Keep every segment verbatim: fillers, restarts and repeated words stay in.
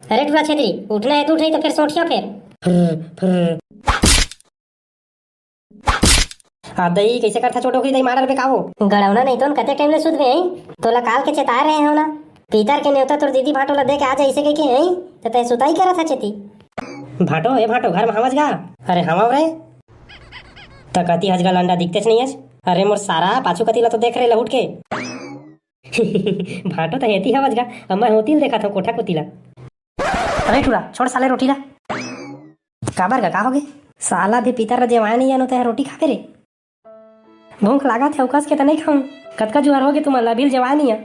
अरे टूरा छेत्री, उठना हे त उठ, नहीं त फेर सोटिहा फेर। आ दई, कइसे करथा चोट ओकरी दई, मार डरबे का वो? गड़ौना नहीं तोन, कते टाइम ले सुतबे, हैं? तोला काल के चेताय रहे हंव ना, पीतर के नेवता तोर दीदी भांटो ला दे के आ जा अइसे कहिके, हैं? त तैं सुताई करत हस छेती। भांटो, ए भांटो, घर म हवस गा? अरे हवंव रे। त कती हस गा लंडा, दिखतेच नइ हस। अरे मोर सारा, पाछू कती ला तो देख रे लहुट के। भांटो त हेती हवस गा, अब मैं होती ल देखत हंव कोठा कोती ला। अरे टूरा, छोड़ साले रोटी ला। काबर गा, का होगे? साला अभी पीतर ला जेवाय नइ आनो, तैं रोटी खाबे रे? भूख लागत हे, अउ कस के त नइ खाहूं। कतका जुआर होगे तुमन ला, अभी ल जेवाय नइ आ।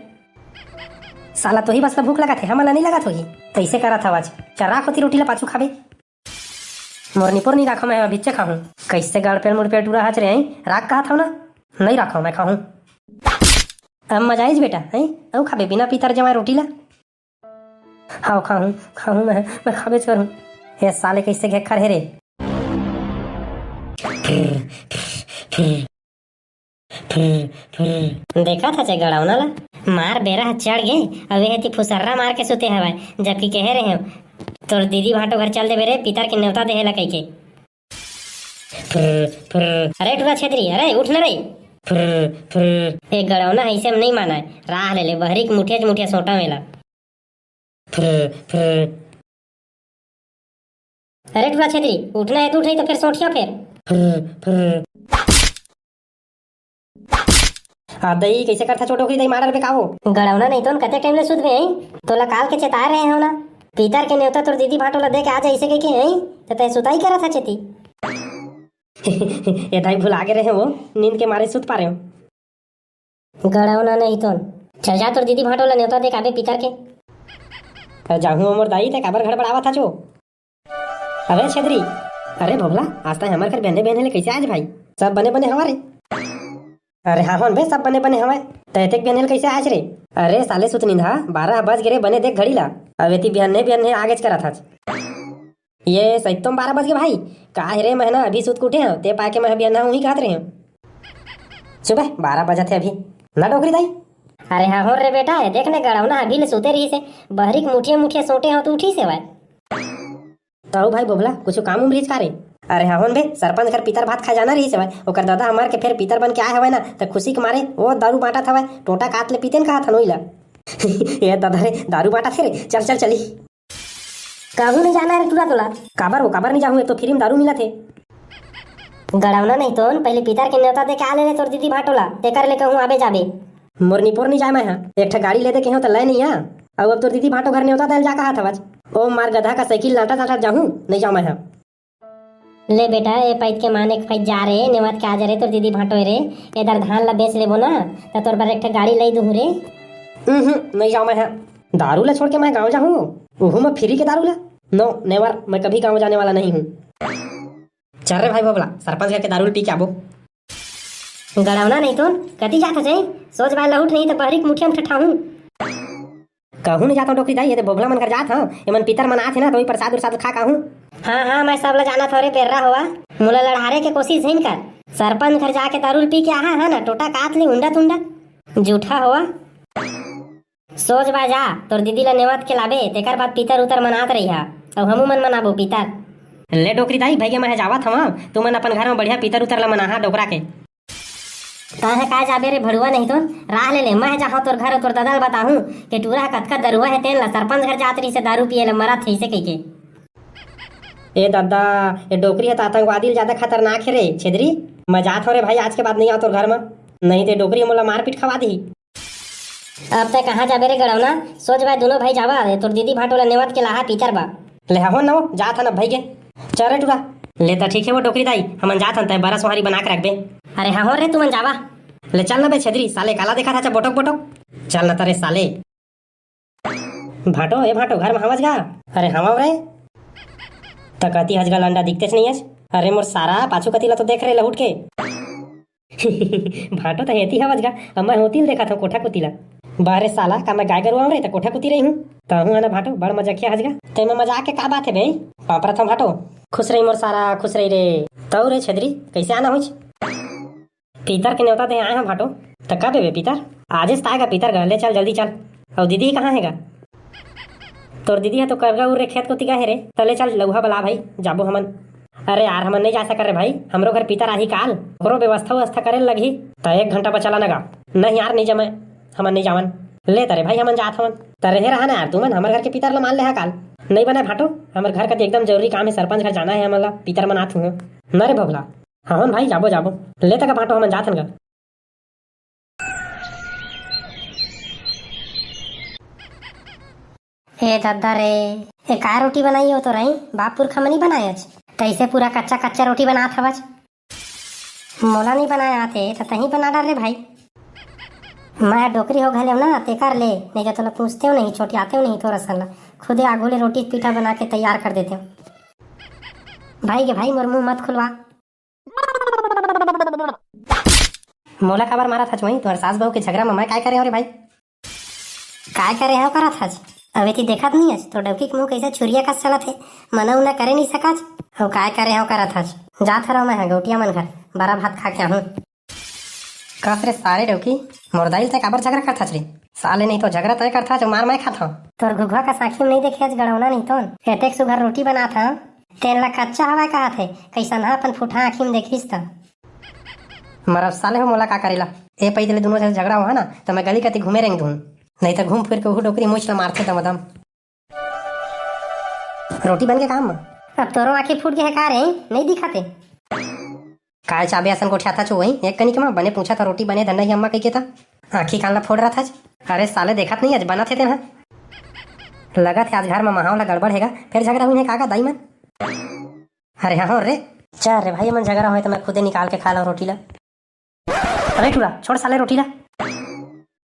साला तोही बस ला भूख लागत हे, हमन ला नइ लागत होही। तइसे करत हवस, चल राख ओती रोटी ला, पाछू खाबे। मोर निपोर नइ राखंव, मैं अभिच्चे खाहूं। कइसे गड़पेल मुड़पेल टूरा हस रे, हैं? राख कहत हंव ना, नइ राखंव, मैं खाहूं। अब मजा आइस बेटा, हैं? अउ खाबे बिना पीतर जेवाय रोटी ला? हव, खाहूं, खाहूं मैं, मैं खाबेच करहूं। ए साले कइसे घेक्खर हे रे। देखत हस ए गड़ौना ला, मार बेरा ह चढ़ गे, अउ ए ह एती फुसर्रा मार के सुते हवय, जबकि कहे रहे हंव, तोर दीदी भांटो घर चल देबे रे, पीतर के नेवता देहे ला कहिके। अरे टूरा छेत्री, अरे उठ न रे। ए गड़ौना ह अइसे म नइ मानय, राह ले ले, बहरी के मुठिया च मुठिया सोंटंव एला। अरे टूरा छेत्री, उठना हे त उठ, नहीं त फेर सोटिहा फेर। आ दई, कइसे करथा चोट ओकरी दई, मार डरबे का वो? गड़ौना नहीं तोन, कते टाइम ले सुतबे, हैं? तोला काल के चेताय रहे हंव ना, पीतर के नेवता तोर दीदी भांटो ला दे के आ जा अइसे कहिके, हैं? त तैं सुताई करत हस छेती। ए दाई, भुला गे रहे वो, नींद के मारे सुत पारेंव। गड़ौना नहीं तोन। चल जा, तोर दीदी भांटो ला नेवता दे के आबे पीतर के। अरे जाहूं ओ मोर दाई, तैं काबर घड़बड़ावत हस ओ? अबे छेदरी, अरे भोभला, आज तैं हमर घर बिहने बिहने ले कइसे आयेस भाई? सब बने बने हवय रे? अरे हां होन बे, सब बने बने हवय। तैं एतेक बिहने ले कइसे आयेस रे? अरे साले सुतनींदा, बारह बज गे रे, बने देख घड़ी ला। अब एती बिहने बिहने आगेच करत हस। ये सही तुम बारह बज गे भाई। का हे रे, मैं ना अभी सुत के उठे हंव, तैं पाके मैं अभी अन्हा उही कहत रहे हंव। सुबह बारह बजत हे अभी। ना डोकरी दाई। अरे हां हो रे बेटा, ये देख ने गड़ौना अभी ले सुते रहिस हे, बहरी के मुठिया मुठिया सोंटे हंव त उठिस हे भाई। तहू भाई भोभला, कुछु काम उम रहिस का रे? अरे हां होन बे, सरपंच घर पीतर भात खाए जाना रहिस हे भाई, ओकर ददा ह मर के फेर पीतर बन के आए हवय ना, त खुशी के मारे ओ दारू बांटत हवय, टोटा कात ले पीतेन कहत हन ओइला। ए ददा रे, दारू बांटत हे रे, चल चल चली। कहूं नइ जाना हे रे टूरा तोला। काबर वो, काबर नइ जाहूं, एक तो free म दारू मिलत हे। गड़ौना नहीं तोन, पहले पीतर के नेवता दे के आ ले रे तोर दीदी भांटो ला, तेकर ले कहूं आबे जाबे। मोर निपोर नइ जाय मैं हा, एक ठा गाड़ी ले दे के हंव त लय नइ आ। अउ अब तोर दीदी भांटो घर नेवता दे ल जा कहत हवस। ओ मार गधा का साइकिल लांटत लांटत जाहूं, नइ जांव मैं हा। ले बेटा, ए पइत के मान एक पइत जा रे, नेवत के आ जा रे, तोर दीदी भांटो हे रे। एदर धान ला बेच लेबो ना, त तोर बर एक ठा गाड़ी लई दूहूं रे। उहुं, नइ जांव मैं हा। दारू ला छोड़ के मैं गांव जाहूं, उहू म free के दारू ला? No, never, मैं कभी गांव जाने वाला नहीं हूं। चल रे भाई भोभला, सरपंच घर के दारू ल पी के आबो। गड़ौना नहीं तोन, कती जात हस? सोझ बाय लहुट नहीं त बहरी के मुठिया म ठठाहूं। कहूं नइ जात हंव डोकरी दाई, ये दे भोभला मन घर जात हंव, एमन पीतर मनात हे ना, त ओही प्रसाद उरसाद खा के आहूं। हां हां, मैं सब ला जानत हंव रे बेर्रा होवा, मोला लड़हारे के कोशिश झिन कर। सरपंच घर जाके दारू ल पी के आहा हस ना, टोटा कात ले उंडा तुंडा। जूठा होवा। सोझ बाय जा, तोर दीदी ला नेवत के लाबे, तेकर बाद पीतर उतर मनात रहिहा, अउ हमू मन मनाबो पीतर। ले डोकरी दाई, भइगे मैं जावत हंव, तुमन अपन घर म बढ़िया पीतर उतर ला मनाहा डोकरा के। तैं ह काय जाबे रे भड़ुआ नहीं तोन, राह ले ले, मैं जाहूं तोर घर, तोर ददा ल बताहूं के टूरा ह कतका दरुआ हे, तेन ला सरपंच घर जात रहिस हे दारू पिए ला मरत हे अइसे कहिके। ए ददा, ए डोकरी ह त आतंकवादी ले जादा खतरनाक हे रे छेदरी। मैं जात हंव रे भाई, आज के बाद नइ आंव तोर घर म, नहीं ते डोकरी ह मोला मारपीट खवा दिही। अब तैं कहां जाबे रे गड़ौना? सोझ बाय दूनों भाई जावा, ए तोर दीदी भांटो ला नेवत के लाहा पीतर बा। ले हवो न वो, जात हन अब भइगे। चल रे टूरा। ले त ठीक हे वो डोकरी दाई, हमन जात हन, तैं बरा सोहारी बना के रखबे। अरे हां हो रे, तुमन जावा। ले चल न बे छेदरी, साले काला देखत हस बोटोक बोटोक। चल न त रे साले। भांटो, ए भांटो, घर म हवस गा? अरे हवंव रे। त कती हस गा लंडा, दिखतेच नइ हस। अरे मोर सारा, पाछू कती ला तो देख रे लहुट के। भांटो त हेती हवस गा, अब मैं होती ल देखत हंव कोठा कोती ला। बा रे साला, का मैं गाय गरु आंव रे त कोठा कोती रहिहूं? तहूं ह ना भांटो, बड़ मजकिया हस गा। तेमा मजाक के का बात हे बे? पांपरा था भांटो। खुश रही मोर सारा, खुश रही रे। तऊ रे छेदरी, कइसे आना होइस? पीतर के नेवता दे आए हंव भांटो। त कब एबे पीतर? आजेच त आय गा पीतर गा, ले चल जल्दी चल। अउ दीदी कहां हे गा? तोर दीदी ह तो करगा उर रे खेत कोती गे हे रे। त ले चल लउहा बला भाई, जाबो हमन। अरे यार, हमन नइ जा सकन रे भाई, हमरो घर पितर आही काल, ओकरो व्यवस्था उवस्था करे ल लगही। त एक घंटा बर चला न गा। नहीं यार, नइ जमय, हमन नइ जावन। ले त रे भाई, हमन जात हवन। त रेहे रहा ना यार, तुमन हमर घर के पितर ल मान ले हा काल। नइ बनय भाटो, हमर घर कती एकदम जरूरी काम हे, सरपंच घर जाना हे हमन ला, पितर मनात हूँ। न रे भोभला, हवन भाई, जाबो जाबो। ले त गा भाटो, हमन जात हन गा। ए दद्दा रे, ए काय रोटी बनाई हो तो रही? बाप पुरखा मनी बनायच, तइसे पूरा कच्चा कच्चा रोटी बनात हवच। मोला नइ बनाय आथे त तहीं बना डार रे भाई। मैं डोकरी हो घलेव ना, तेकर ले, नहीं तो तोला पूछतेव नहीं, छोटियातेव नहीं तोर असन ला। खुदे आगू ले रोटी पीठा बना के तैयार कर देतेव। भाई के भाई, मोर मुंह मत खुलवा। मोला काबर मारत हच वहीं? तोहर सास बहू के झगड़ा म मैं काय करे हंव रे भाई? काय करे हंव करत हच? अबे ती देखत नहीं हच, तो डौकी के मुंह कैसे छुरिया कस चलत हे, मना उना करे नहीं सकच। अउ काय करे हंव करत हच? जात हरव मैं ह गौटिया मन घर, बरा भात खा के आहूं। कस रे सारे डौकी, मोर दाई ल तैं काबर झगड़ा करत हच रे? साले नहीं तो झगड़ा तैं करत हच, मार मैं खात हंव। तोर घुघुआ का साखी में नहीं देखे हच गड़ौना नहीं तोन। एतेक सुघर रोटी बनात हंव, तेन ला कच्चा हवय कहत हे, कइसन ह अपन फूटहा आँखी में देखिस त। मरब साले हो, मोला का करेला? ए पइत ले दुनों झन झगड़ा होहा ना, त मैं गली कती घूमे रेंग दूं। नहीं त घूम फिर के उहू डोकरी मुछ ल मारथे दमदम। रोटी बन के काम म। अब तोरो आँखी फूट गे हे का रे? नहीं दिखत हे। काय चाबे असन गोठियाथच वही एक कनिक म? बने पूछत हंव रोटी बने धन नहीं अम्मा कहिके त। आँखी कान ला फोड़ रहा था। अरे साले देखत नहीं, आज बनत हे तेन ह। लगत हे आज घर म माहौल ह गड़बड़ हे गा, फेर झगड़ा हुई हे का गा दाई मन? अरे हाँ हो रे। चल रे भाई, मन झगड़ा होय त मैं खुदे निकाल के खा लंव रोटी ला। अरे टूरा, छोड़ साले रोटी ला।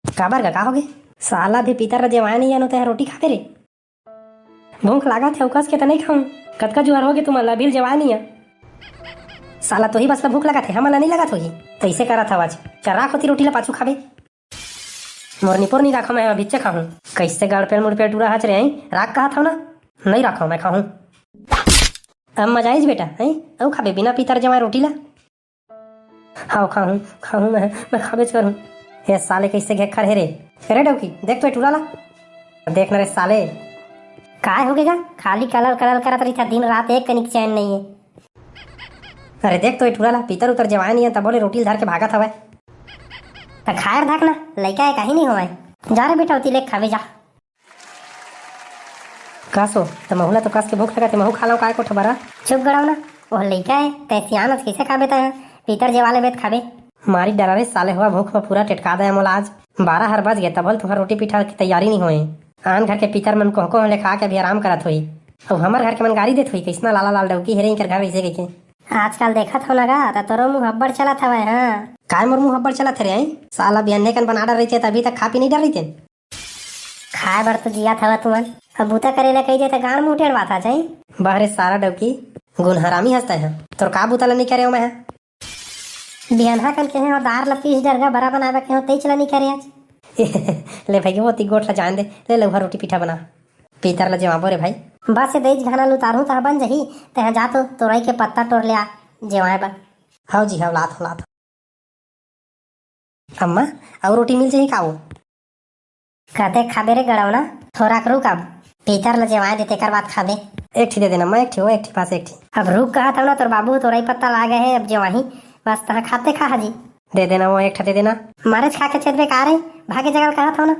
काबर गा, का होगे? साला भी पितर ला जेवाय नहीं आनो, तें रोटी खाबे रे? भूख लागत हे, अउ कस के त नहीं खाऊं। कतका जुआर होगे तुमन ला, अभी ले जेवाय नहीं आ। साला तोही बस ला भूख लागत हे, हमन ला नहीं लागत होही। तइसे करत हवच, चल राख ओती रोटी ला, पाछू खाबे। मोर निपोर नहीं राखव, मैं अभिच्चे खाहूं। कइसे गड़पेल मुड़पेल टूरा हच रे, हैं? राख कहत हव ना, नहीं राखव, मैं खाहूं। अब मजा आइस बेटा, हैं? अउ खाबे बिना पितर जेवाय रोटी ला? हव, खाहूं, खाहूं मैं, मैं खाबेच करहूं। ए साले कइसे घेक्खर हे रे? अरे डौकी, देख तो ए टूरा ला। देख न रे साले। काय होगे गा? खाली कलल कलल करत रहिथे दिन रात, एक कनिक चैन नहीं हे। अरे देख तो ए टूरा ला, पितर उतर जेवाय नहीं हे, तभो ले रोटी ल धर के भागत हवय। त खाए धक ना, लइका हे, काही नहीं होवय। जा रे बेटा, ओती ले खाबे जा। कस ओ, त महू ला तो कस के भूख लगत हे, महू खा लंव काय कोठा बरा। चुप गड़ौना, ओह लइका हे, तैं सियान अस, कइसे खाबे तैं ह? पितर जेवा लेबे त खाबे। मारी डरा रे साले हो, भूख म पूरा टेटका दे मोला आज। बारह हर बज गे, तभो ले तुंहर रोटी पीठा के तैयारी नहीं होए। आन घर के पितर मन कोह कोह ले खा के अभी आराम करत होही। अउ हमर घर के मन गारी देत होही, कइसना लाला लाल डौकी हे रे, इंकर घर अइसे कहिके। आजकल देखत हो ना गा, त तोरो मुंह अब्बड़ चलत हवय, हाँ। काय मोर मुंह अब्बड़ चलत हे रे, आई? साला बिहन्ने कन बना डर रहिते, त अभी तक खा पी नहीं डर रहिते। खाए बर तो जियात हवा तुमन, अब बूता करे ला कही दे त गांड मुंह टेढ़वात हच। बहरे सारा डौकी, गुन हरामी हस तैं ह। तोर का बूता ला नहीं करे हो मैं ह? बिहनहा कन कहे हो दार ला पीस डरगा बरा बनावे के हो, तइच ला नहीं करे आज। ले भाई, ओती गोठ ला जान दे, ले लउहा रोटी पीठा बना। पीतर ला जेवाबो रे भाई। बस ये दईच घाना ल उतारहूं त बन जही, तैं ह जा तो तोरई के पत्ता टोर ले आ, जेवाए बर। हव जी, हव लात हो, लात हो। अम्मा, अउ रोटी मिल जाही का वो? कते खाबे रे गड़ौना? थोराक रुक, अब पीतर ल जेवाए दे, तेकर बाद खाबे। एक ठी दे देना, मैं एक ठी, वो एक ठी, बस एक ठी। अब रुक कहत हव ना, तोर बाबू तोरई पत्ता लागे हे, अब जेवाही, बस तहां खाते खा हाजी। दे देना, वो एक ठा दे देना। मारेच खा के चेतबे का रे? भागे जगल कहत हव ना।